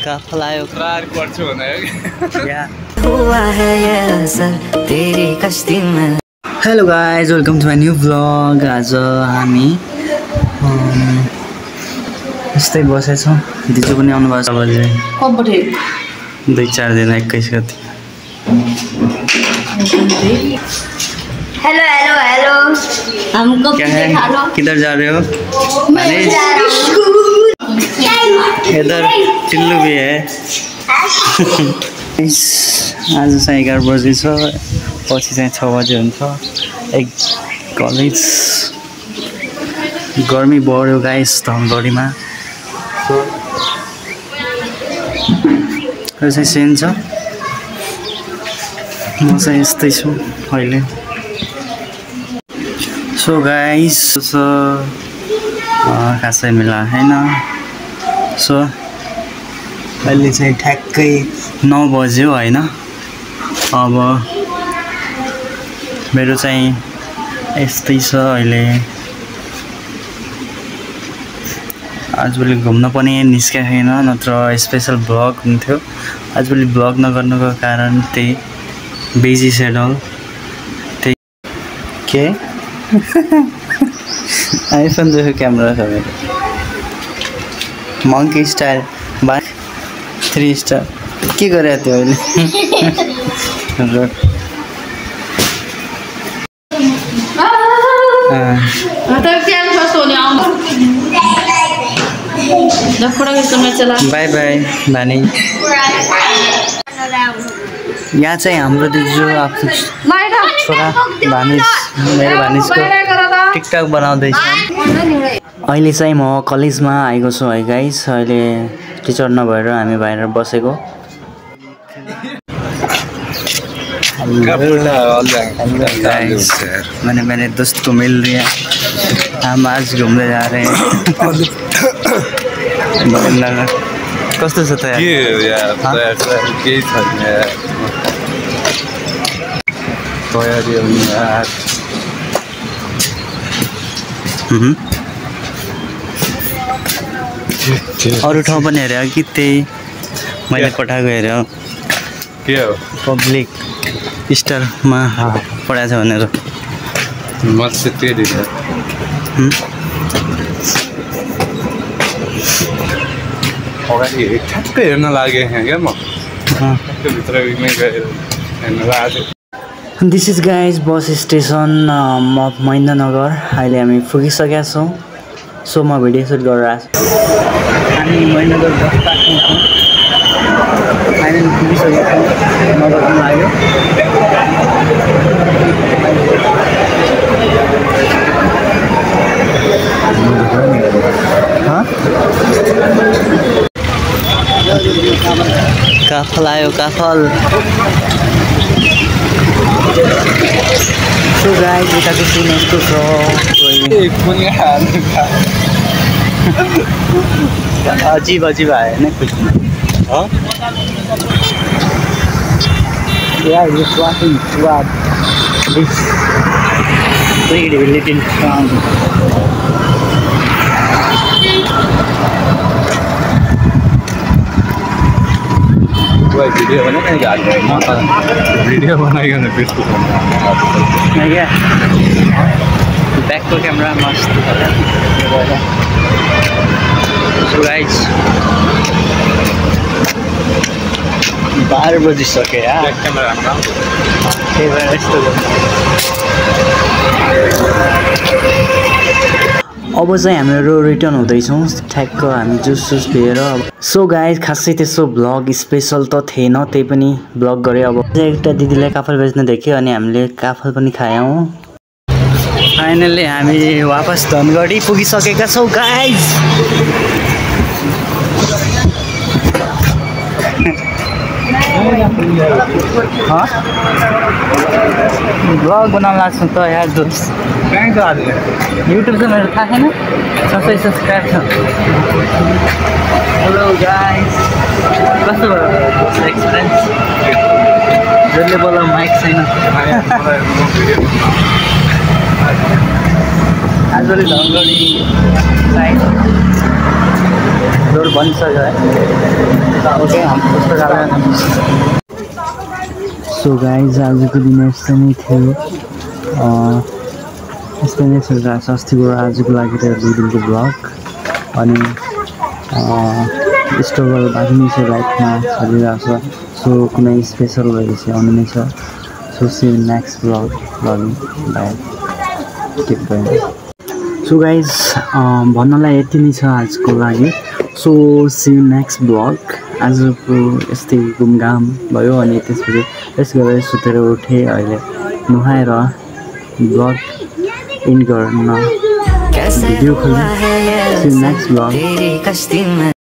काफल आयो कार पर्छु भने या हुआ है ये असर तेरी कश्ती में। Hello guys welcome to my new vlog. आज हामी यस्तै बसेछौँ। दिजु पनि आउनु भएको छ बजे कम्फर्टेबल 2-4 दिन 21 गति। हेलो हेलो हेलो हमको क्या पीछे खा लो। है किधर जा रहे हो? मैं जा रहा हूँ इधर चिल्लू भी है। आज चाहिँ 11 बजी छ, पछि चाहिँ 6 बजे हुन्छ। एक कलेज गर्मी बढ्यो गाइस धनगढीमा। यो चाहिँ सेन छ। म चाहिँ यस्तै छु अहिले। सो गाइस खासै मिला हैन। सो अहिले चाहिँ ठ्याक्कै 9 बज्यो हैन। अब मेरो चाहिँ यस्तै छ अहिले। आजभोलि घुम्न पनि निस्केको छैन, नत्र स्पेसल भ्लग हुन्थ्यो। आजभोलि भ्लग नगर्नुको कारण त्यही बिजी सेड्युल। त्यही के आइफोन जस्तो क्यामेरा छ मेरो। मङ्की स्टाइल 3 स्टार के गरेको थियो अहिले? बाई बाई भानी। यहाँ चाहिँ हाम्रो दिजु आफ्नो छोरा भानिज, मेरो भानिजको टिकटक बनाउँदैछ। अहिले चाहिँ म कलेजमा आएको छु है गाइस। अहिले टिचर नभएर हामी बाहिर बसेको। मैंने दोस्त को मिल रही है, हम आज घूमने जा रहे हैं। कस्तो छ त यार? केही छैन तयारी यार। अरू ठाउँ पनि हेऱ्यो कि त्यही मैले पठाएको हेऱ्यो के हो? पब्लिक स्टारमा पठाएको छ भनेर। म चाहिँ त्यही दिन अगाडि ठ्याक्कै हेर्न लागेको थिएँ क्या। म भित्र गएर हेर्न लागेको थिएँ। This is guys bus station Mahendranagar. अहिले हामी पुगिसकेका छौँ। सो म भिडियो सुट गरेर आएको छु। हामी महेन्द्रनगर बस स्ट्यान्डमा छौँ। फाइनली पुगिसकेका छौँ। नगर लाग्यो। काफल आयो काफल। सो गाइस यताको सिन यस्तो छ। अजीब अजीब आयो होइन कुछ। Yeah, just walking throughout this pretty little town. Video बनाइकन फेसबुकमा क्या ब्याकको क्यामेरा मस्त। सो गाइस 12 बजिसक्यो यार। क्यामेरा त्यही भएर यस्तो अब चाहिँ हामीहरू रिटर्न हुँदैछौँ। ठ्याक्क हामी जुस सुस पिएर। सो गाइस खासै त्यसो भ्लग स्पेसल त थिएन, त्यही पनि भ्लग गरेँ। अब एउटा दिदीलाई काफल बेच्न देख्यो अनि हामीले काफल पनि खायौँ। फाइनल्ली हामी वापस धनगढी पुगिसकेका छौँ गाइस। भ्लग बनाउन लाग्छ त यार दोस्त। युट्युब चाहिँ मेरो थाहा छैन, 600 सब्सक्राइब छ। हेलो गाइस, कस्तो भयो एक्सपिरियन्स? जसले बोला माइक छैन। आजभोलि धनगढी साइड रोड बनिसक्यो है। ओके हम पुस्तकालय। सो गाइज आजको दिन यस्तो नै थियो। यस्तै नै छ अस्तिको आजको लागि त 2 दिनको ब्लग। अनि स्ट्रगल बाँकी नै छ लाइफमा चलिरहेको छ। सो कुनै स्पेसल भएपछि आउनु नै छ। So see you next vlog bye take care. So guys भन्नलाई यति नै छ आजको लागि। So see you next vlog. आजको यस्तै घुमघाम भयो अनि त्यसपछि यस गरेर सुतेर उठेँ। अहिले नुहाएर ब्लग इन्ड गर्न भिडियो खोल्नु। See you next blog.